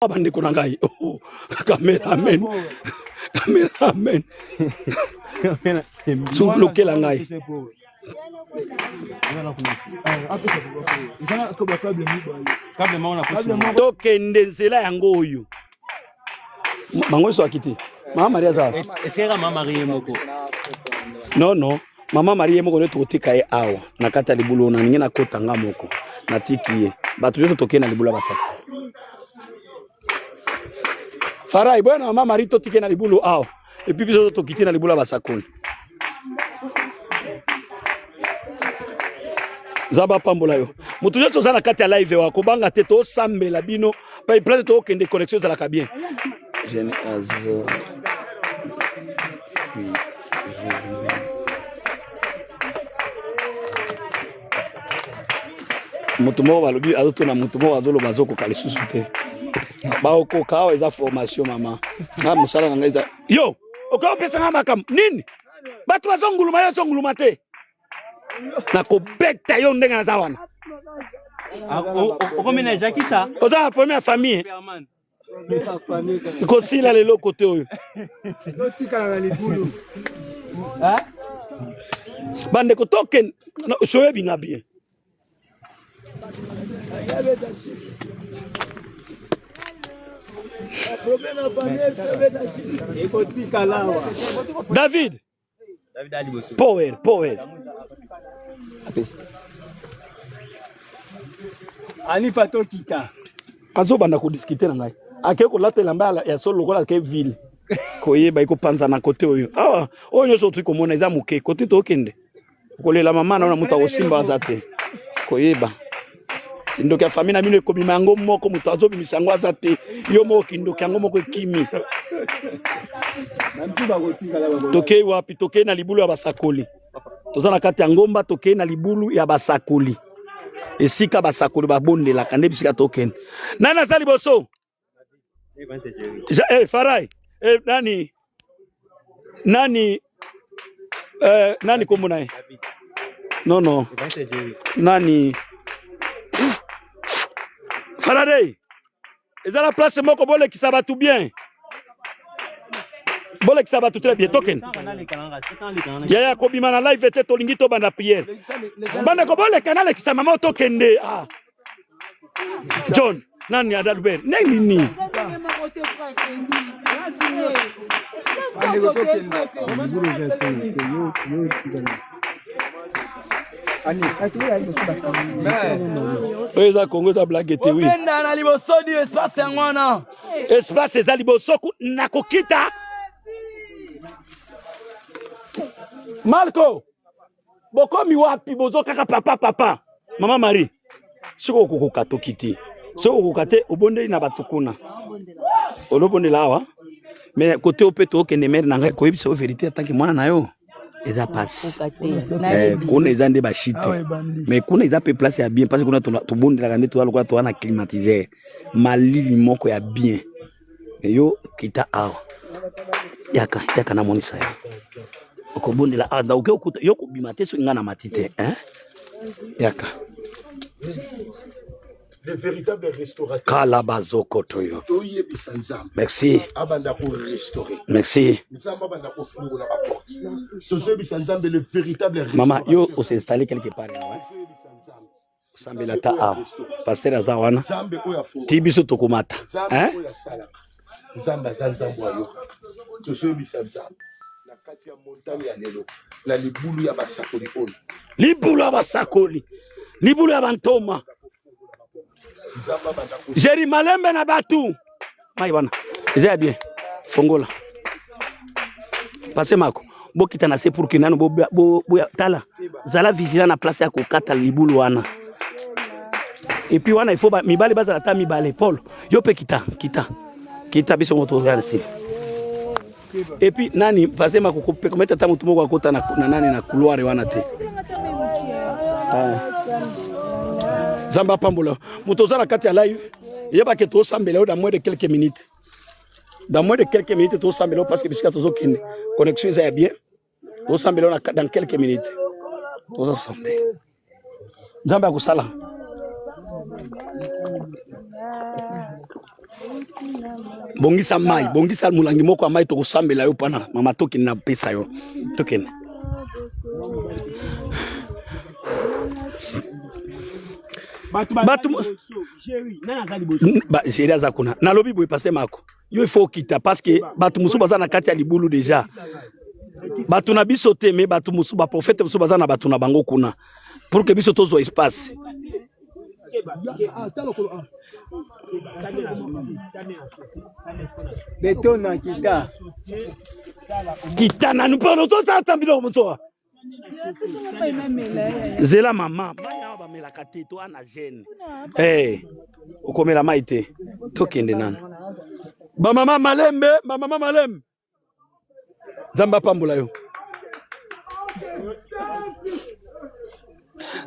Bandeko na ngai, oh, cameraman, cameraman, lokela ngai. Tokende nzela yango oyo bango nyonso akiti. Mama Marie aza etikaka mama Marie moko. Non, non, mama Marie moko nde tokotika ye awa na kati ya libulu. Na ningi nakota nga moko, natiki ye. Bato nyonso tokei na libulu ya basaka. Farai boya na mama Marie, totike na libulu awa, et puis biso tokiti na libulu ya basakoli. Nzambe apambola yo. Moto nyonso oza na kati ya live wa kobanga te, tosambela bino pa place tokende, connexion ezalaka bien. Jeune azo moto moko balobi azotuna, moto moko azoloba azokoka lisusu te. Baokoka awa eza formation mama nga mosala na ngai eza yo okoki opesa nga makambo nini? Bato bazonguluma, yo ozonguluma te, nakobeta yo ndenge naza wana. Okomi na Jakisa. Oza na problème ya famille ekosila lelo kote oyo. Totikala na libulu. Bandeko, tokende soyebi nga bien. David Power, power. Anifa tokita. Azobanda kodiskute na ngai, akei kolata elamba ya solo lokola ake ville. Koyeba ekopanzana kote oyo awa, oyo nyonso otoki komona eza moke. Kote tokende kolela mama na moto akosimba aza te. Koyeba kindoki ya famille na bino ekobima yango moko, moto azobimisa yango aza te, yo moko kindoki yango moko ekimi. Tokei wapi? Tokei na libulu ya basakoli. Toza na kati ya ngomba, tokei na libulu ya basakoli, esika basakoli babondelaka, nde bisika tokende. Nani aza liboso? Ja, eh, Farai, eh, nani nani eh, nani kombo na ye? Non, non, nani? Faraday eza na place moko, bolekisa bato bien, bolekisa bato très bien. Tokende yaya, kobima na live te, tolingi tobanda prière. Bandeko, boleka, nalekisa mama, tokende. Ah. John nani Adalbert ndenge nini? Oyo eza Congo, eza blague te. Oui. Obenda na liboso di espace yango wana. Espace eza liboso na kokita. Marco, bokomi wapi? Bozo kaka papa papa. Mama Marie, soki okokoka toki te, soki okokoka te obondeli na bato kuna, olobondela awa. Mais kote oyo mpe tookende, mare na ngai koyebisa yo verité atanke mwana na yo eza pasi. Kuna eza nde bashite, mais kuna eza mpe place ya bien parce kuna tobondelaka nde toza lokola toza na climatiseur, malili moko ya bien. Yo kita awa, yaka yaka, namonisa yo okobondela awa. Oke okuta yo kobima te soki ngai na mati te, hein? Yaka. Le véritable restaurateur. Kala bazokoto yo. Toyebisa Nzambe. Merci. Abanda ko restaurer. Merci. Nzambe abanda ko fungola ba porte. Tozoyebisa Nzambe le véritable restaurateur. Mama, yo os'installer quelque part hein? Tozoyebisa Nzambe. Osambela ta awa. Pasteur aza wana. Nzambe oyo afungola. Ti biso tokomata. Nzambe Hein? oyo asalaka. Nzambe aza Nzambe oyo ayoka. Tozoyebisa Nzambe na kati ya montagne ya lelo na libulu ya basakoli oyo. Libulu ya basakoli. Libulu ya bantoma. Nzambe abanda ko Jerry Malembe na batu. Mai wana. Eza ya bien. Fongola. Pase mako. Bokita na se pour que nano bo, bo, bo, tala. Zala vigilant na place ya kokata libulu wana. Et puis wana il faut ba, mibale bazala ta mibale. Paul, yo pe kita, kita. Kita biso moto ya na se. Et puis nani pase mako ko kometa ta moto moko akota na, na nani na couloir wana te. Ah. Nzambe apambola moto oza na kati ya live, yebake tosambela yo dans moins de quelques minutes, dans moins de quelques minutes tosambela yo parce que bisika tozokende connexion eza ya bien. Tosambela yo dans quelques minutes, tozosambela Nzambe akosala. Bongisa mai, bongisa molangi moko ya mai, tokosambela yo mpana mama, tokende na pesa yo, tokende. Bato Jerry aza kuna, nalobi boye pase mako yo il faut okita parce que bato mosusu baza na kati ya libulu deja, bato na biso te, me bato mosusu baprofete mosusu baza na bato na bango kuna pour que biso tozwa espace. Beton na kita. Kita nanu mpe totata biloko mosusu. Zela mama, mai awa bamelaka te, to ana gene. Eh, okomela mai te. Tokende nanu. Bamama malembe, bamama malembe. Nzambe apambola yo.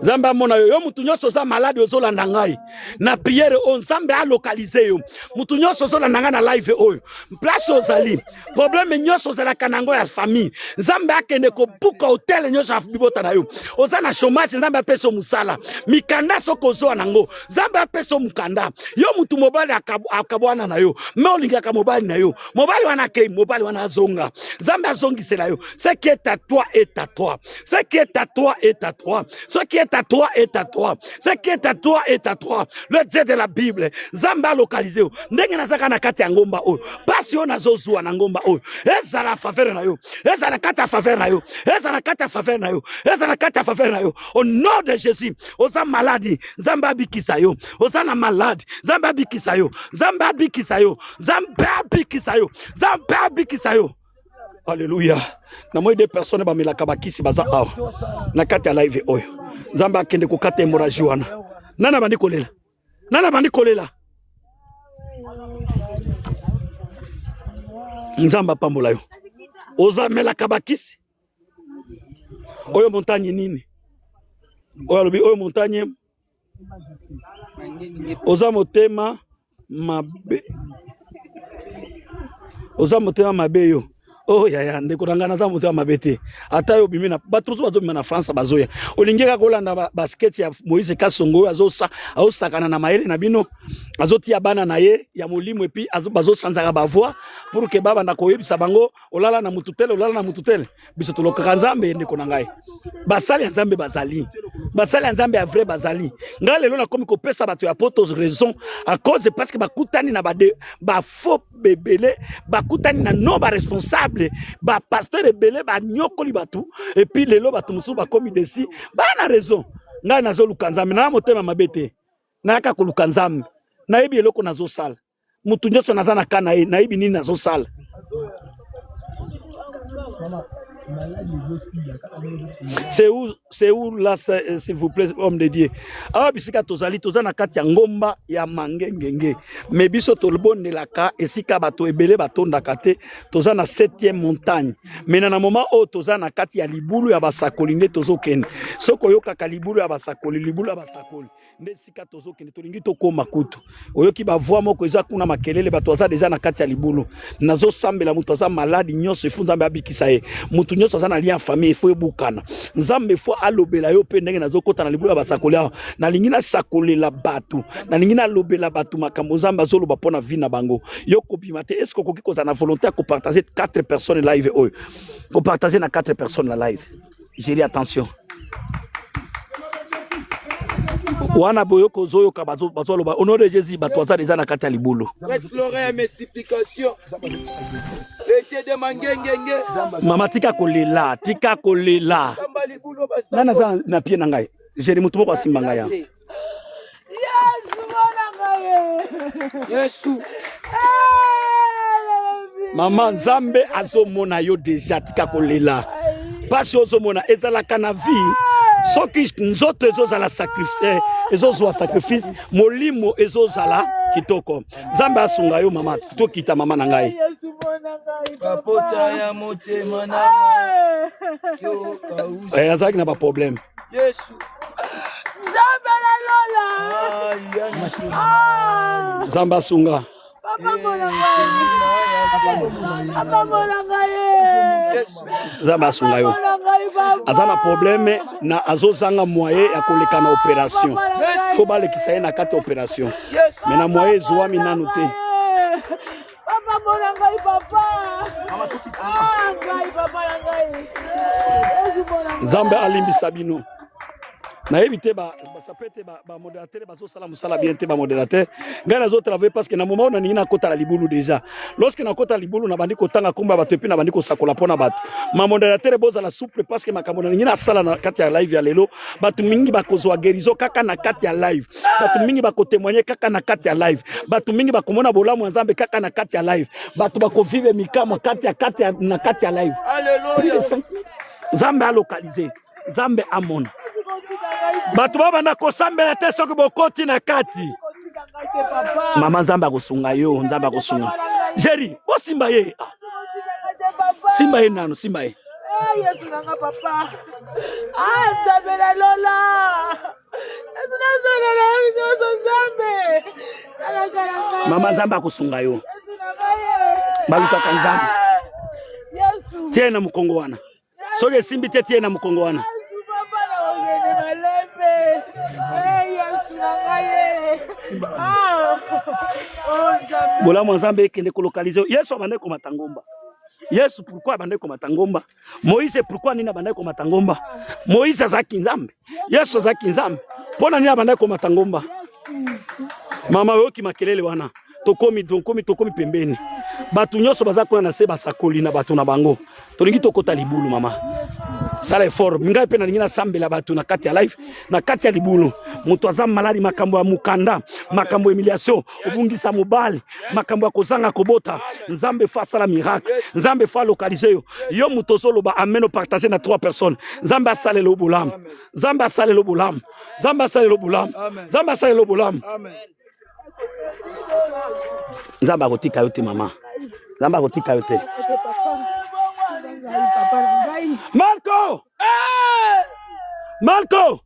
Nzambe amona yo. Yo mutu nyonso oza malade ozolanda ngai na priere oyo, Nzambe alokalize yo. Mutu nyonso ozolanda ngai na live oyo, place ozali, probleme nyonso ozalaka na yango ya famille, Nzambe akende kobuka hotel nyonso ya libota na yo. Oza na chômage, Nzambe apesa yo mosala. Mikanda soki ozwa nango, Nzambe apesa yo mokanda. Yo mutu mobali akabwana na yo, me olingaka mobali na yo, mobali wana akei, mobali wana azonga, Nzambe azongisela yo. Ce qui est à toi est à toi, ce qui est à toi est à toi, ce qui est à toi est à toi, ce qui est à toi est à toi. Le Dieu de la Bible, Nzambe alokalize yo. Ndenge nazaka na kati ya ngomba oyo, pasi oyo nazozwa na ngomba oyo ezala faveur na yo, ezala na kati ya faveur na yo, ezala na kati ya faveur na yo, ezala na kati ya faveur na yo. Au nom de Jésus, oza maladi, Nzambe abikisa yo. Oza na maladi, Nzambe abikisa yo, Nzambe abikisa yo, Nzambe abikisa yo, Nzambe abikisa yo. Alléluia. Na moi deux personnes bamelaka bakisi baza awa na kati ya live oyo. Nzambe akende kokata hémorragie wana. Nani abandi kolela? Nani abandi kolela? Nzambe apambola yo. Oza melaka bakisi oyo montagne nini? Oyo alobi oyo montagne oza motema mabe, oza motema mabe yo. Oh yaya, ndeko na ngai naza motema mabe te. Ata yo obimi na bato mosusu bazobima na France bazoya, olingi kaka kolanda ba sketch ya Moïse Kasongo oyo azosakana na mayele na bino, azotia bana na ye ya molimo epi bazochangeaka ba voix pour que babanda koyebisa bango olala na mutu tele, olala na mutu tele. Biso tolokaka Nzambe, ndeko na ngai. Basali ya Nzambe bazali, basali ya Nzambe ya vrai bazali. Ngai lelo nakomi kopesa bato ya poto raison à cause parce que bakutani na ba faux bebele, bakutani na non ba responsable, ba pasteur ebele banyokoli bato, et puis lelo bato mosusu bakomi desi bana raison. Ngai nazoluka Nzambe na motema mabe te, nayaka koluka Nzambe, nayebi eloko nazosala. Mutu nyonso naza na ka na ye, nayebi nini nazosala. C'est où là, s'il vous plaît, homme de Dieu? Awa bisika tozali, toza na kati ya ngomba ya Mangengenge. Mais biso tolobondelaka esika bato ebele batondaka te, toza na 7e montagne. Mais na moment oyo toza na kati ya libulu ya basakoli nde tozokende. Soki oyokaka libulu ya basakoli, libulu ya basakoli nde esika tozokende, tolingi tokóma kutu. Oyoki ba voix moko eza kuna makelele, bato aza deja na kati ya libulu. Nazosambela moto aza maladi nyonso, ifo Nzambe abikisa ye. Moto nyonso aza na lien famille, ifo ebukana. Nzambe ifo alobela yo mpe ndenge nazokota na libulu ya basakoli awa. Nalingi nasakolela bato, nalingi nalobela bato makambo Nzambe azoloba mpo na vie na bango. Yo kobima te, est-ce que okoki kozala na volonté ya kopartage 4 personnes live oyo? Kopartage na 4 personnes na live. Gérie, attention. Wana boyoko ozoyoka bazoloba au nom de Jésus, bato baza deja na kati ya libulu. Mama tika kolela, tika kolela. Nani aza na pied na ngai? Gérie, moto moko asimba ngai ya. Yesu mwana ngai. Yesu. Mama, Nzambe azomona yo deja, tika kolela. Pasi ozomona ezalaka na vie. Soki nzoto ezozala sacrifice, ezozwa sacrifice, molimo ezozala kitoko. Nzambe asunga yo mama, tokita mama na ngai. Bapota ya motema na yo kausa. Azalaki na ba problème. Yesu. Nzambe na lola. Nzambe asunga. Nzambe asunga yo. Aza na problème na azozanga moyen ya koleka na opération. Faut balekisa ye na kati opération. Mais na moyen ezwami nanu te. mona ngai papa. Ah, ngai papa na ngai. Yesu mona ngai. Nzambe alimbisa bino. Nayebi te ba basape te ba, ba modérateur bazosala mosala bien te ba modérateur. Ngai nazo travailler parce que na moment oyo nalingi nakota na libulu déjà. Lorsque nakota libulu nabandi kotanga kombo ya bato et puis nabandi kosakola mpo na bato. Ma modérateur bozala souple parce que makambo nalingi nasala na kati ya live ya lelo, bato mingi bakozwa guérison kaka na kati ya live. Bato mingi bakotémoigner kaka na kati ya live. Bato mingi bakomona bolamu ya Nzambe kaka na kati ya live. Bato bakovivre mikamwa kati ya kati ya na kati ya live. Alléluia. Nzambe alokalize, Nzambe amona. Bato babanda kosambela te soki bokoti na kati. Mama Nzambe akosunga yo, Nzambe akosunga. Jerry, bosimba ye. Ah. Simba ye nano, simba ye. Ah, Yesu nanga papa. Ah, Nzambe na lola. Yesu nazala na yo nyonso Nzambe. Talaka na ngai. Mama Nzambe akosunga yo. Yesu na ngai ye. Balukaka Nzambe. Ah, Yesu. Tie na mokongo wana. Soki esimbi te tie na mokongo wana. Yesu papa na kokende malembe. Eh, Yesu na ngai ye. Ah. Oh, Nzambe. Bolamu ya Nzambe ekende kolokalize yo. Yesu abandaki komata ngomba. Yesu pourquoi abandaki komata ngomba? Moïse pourquoi nini abandaki komata ngomba? Moïse azalaki Nzambe. Yesu azalaki Nzambe. Mpo na nini abandaki komata ngomba? Mama oyoki makelele wana. Tokomi, tokomi, tokomi pembeni. Bato nyonso baza kuna na se basakoli na bato na bango. Tolingi tokota libulu mama. Sala effort. Ngai pe nalingi nasambela bato na kati ya live, na kati ya libulu. Moto aza maladi, makambo ya mukanda, makambo ya humiliation, obungisa mobali, makambo ya kozanga kobota. Nzambe fa asala miracle. Nzambe fa localiser yo. Yo moto ozoloba amen, opartager na 3 personnes. Nzambe asalela yo bolamu. Nzambe asalela yo bolamu. Nzambe asalela yo bolamu. Nzambe asalela yo bolamu. Nzambe akotika yo te mama. Nzambe akotika yo te. Marco! Marco!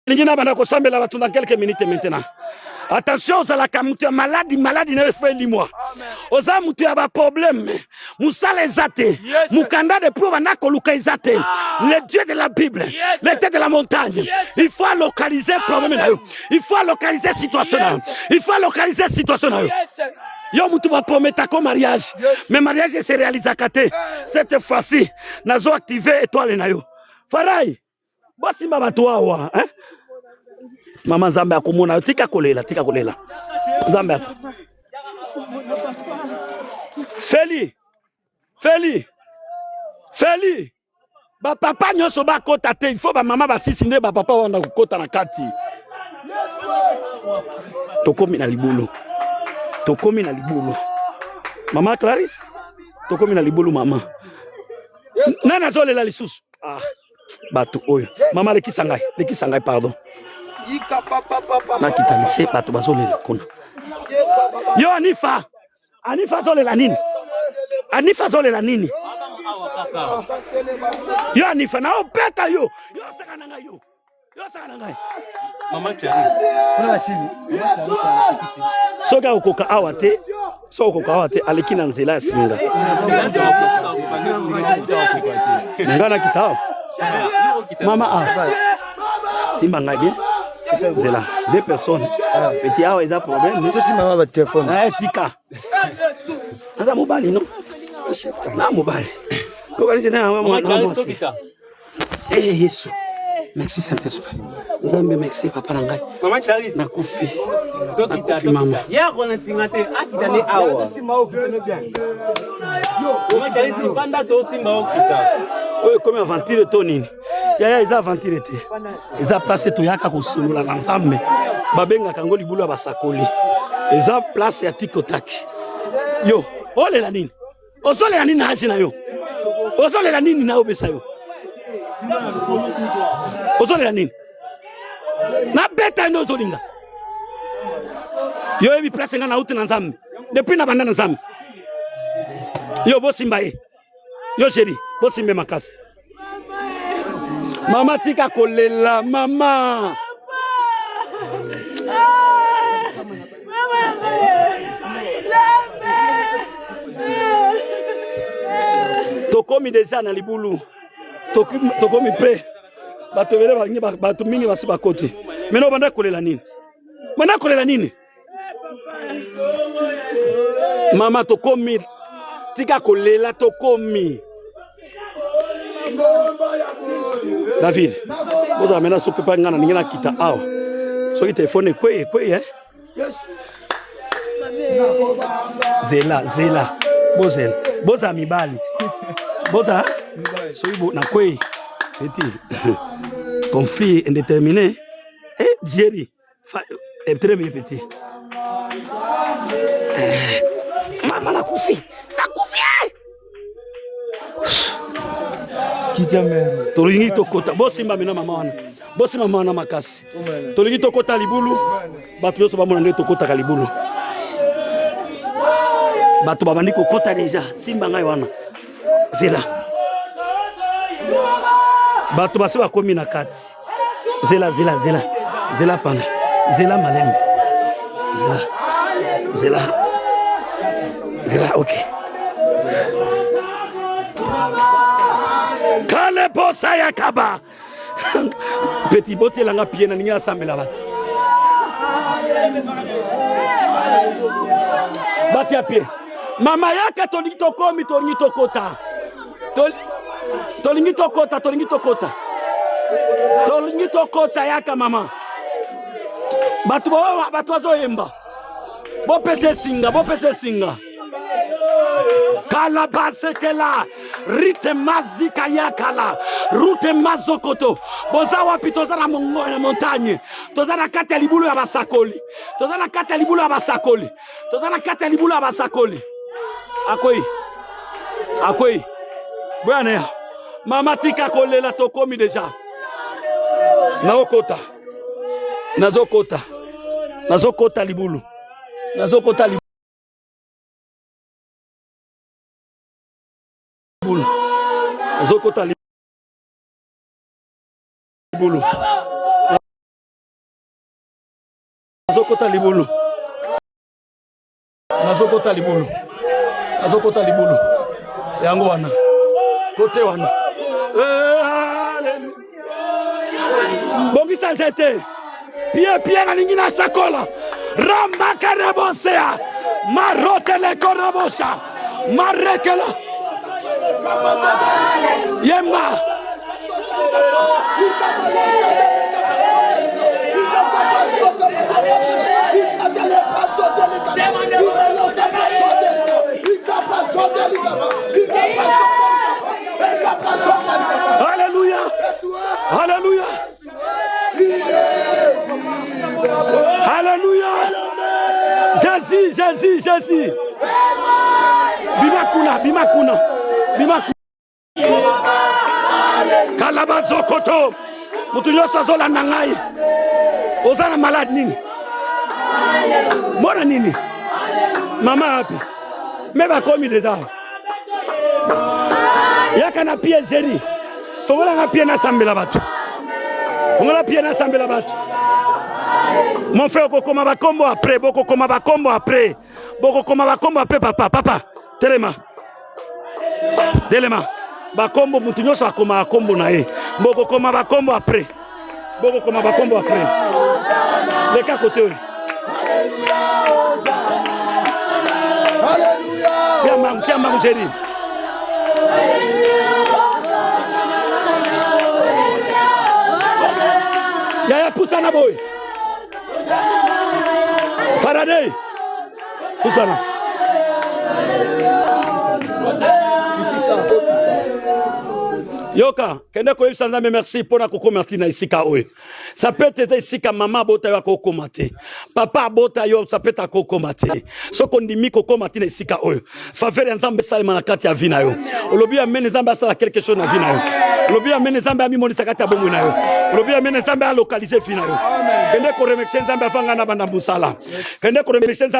Lingi na banda kosambela bato dans quelques minutes maintenant. Attention, ozalaka moto ya maladi, maladi na yo efo elimwa. Oza moto ya ba problème, mosala eza te, mokanda depuis obanda koluka eza te. Le Dieu de la Bible, le Dieu de la montagne, il faut localiser problème na yo, il faut localiser situation na yo, il faut localiser situation na yo. Yo mutu baprometako mariage, mais mariage se réalisaka te. Cette fois-ci, nazo activer étoile na yo. Farai, bosimba bato awa, hein? Mama Nzambe akomona yo, tika kolela, tika kolela. Nzambe ata. Feli, Feli, Feli. Ba papa nyonso bakota te, il faut ba mama basisi nde ba papa wana kokota na kati. Tokomi na libulu. Tokomi na libulu. Mama Clarisse, tokomi na libulu mama. Nani azolela lisusu? Ah, bato oyo. Mama lekisa ngai, lekisa ngai pardon. Nakita lise bato bazolela kuna. Yo Anifa, Anifa azolela nini? Anifa azolela nini? Yo Anifa na obeta yo. Yo osaka na ngai yo. Yo osaka na ngai. Mama Clarisse. Soki akokoka awa te, soki akokoka awa te, aleki na nzela ya singa. Nga nakita awa. Mama awa. Simba ngai bien. Nzela, deux personnes. Petit awa eza problème. Tosimba ba téléphone. Eh, tika. Naza mobali non? Na mobali. Lokalisi na Mama mwana Clarisse mwasi. tokita. Eh Yesu. Merci Saint-Esprit. Nzambe merci papa na ngai. Mama Clarisse. Nakufi. Tokita, Nakufi mama. tokita. Ye akona singa te, akita nde awa. Mama Clarisse, vanda tosimba okita. Oyo ekomi aventure to nini? Yaya eza aventure te. Eza place toyaka kosolola na Nzambe. Babengaka yango libulu ya basakoli. Eza place ya tikotaki. Yo, olela nini? Ozolela nini na age na yo? Ozolela nini na obesa yo? Ozolela nini? Nabeta nde ozolinga. Yo oyebi place nga nauti na Nzambe. Depuis na banda na Nzambe. Yo bosimba ye. Yo chéri, bosimbe makasi. Mama tika kolela mama. Tokomi deja na libulu, tokomi pre bato ebele balingi, bato mingi basi bakoti. Mena obanda kolela nini? Banda kolela nini? Mama, tokomi, tika kolela, tokomi. David, bozala mena soki mpe ngai nalingi nakita awa, soki telefone ekwei ekwei, eh? Zela, zela, bozela, bozala mibali, bozala soki nakwei eti conflit indéterminé. Eh, Jerry, eh, très bien petit. Eh, mama, nakufi, nakufi, eh! Tolingi tokota, bosimba mina mama wana, bosimba mama wana makasi. Tolingi tokota libulu, bato nyonso bamona ndenge tokotaka libulu. Bato babandi kokota deja. Simba ngai wana, zela, bato basi bakomi na kati. Zela, zela, zela, zela, pana, zela, malembe, zela, zela, zela. Ok, kale posa ya kaba petit, botielanga pie, nalingi nasambela bato. Batia pie. Mama, yaka, tolingi tokomi, tolingi tokota, tolingi tokota, tolingi tokota, tolingi tokota. Yaka mama, bato bato bazoyemba, bopesa esinga, bopesa esinga. Kalabasekela rite mazika yakala rute mazokoto. Boza wapi? Toza na mongo na montagne, toza na kati ya libulu ya basakoli, toza na kati ya libulu ya basakoli, toza na kati ya libulu ya basakoli. Akwei, akwei, boya ya mama, tika kolela, tokomi deja. Naokota, nazokota, nazokota libulu, nazokota libulu, nazokota libulu, nazokota libulu, nazokota libulu, nazokota libulu. Yango wana, kote wana. Eh, bongisa nzete, pie pie, nalingi nasakola. Rambakarebosea marotelekorabosa marekela yemba. Alléluia. Alléluia. Alléluia. Jésus, Jésus, Jésus. Bima kuna, bima kuna. Bima kuna. Kalabazokoto. Moto nyonso azolanda ngai. Oza na malade nini? Mona nini? Mama wapi? Me bakomi deja. Yaka na pie, Jerry. Fongolanga pie, nasambela bato. Fongola pie, nasambela bato. Mon frère, okokoma bakombo après, bokokoma bakombo après. Bokokoma bakombo après, papa, papa. Telema. Telema. Bakombo, mutu nyonso akomaka kombo na ye. Bokokoma bakombo après. Bokokoma bakombo après. Leka kote oyo. Tia mbangu, tia mbangu, Jerry. Yaya, pusana boye. Faraday, pusana. Yoka, kende koyebisa Nzambe merci mpo na kokoma ntina esika oyo. Ça peut être esika mama abota yo akokoma te, papa abota yo, ça peut akokoma te. Soki ondimi kokoma ntina esika oyo, faveur ya Nzambe esalema na kati ya vie na yo. Olobi amen, Nzambe asala quelque chose na vie na yo. Olobi amen, Nzambe amimonisa kati ya bomoi na yo. Olobi amen, Nzambe alocalize vie na yo. Kende koremercier Nzambe avanga na banda mosala. Kende koremercier Nzambe.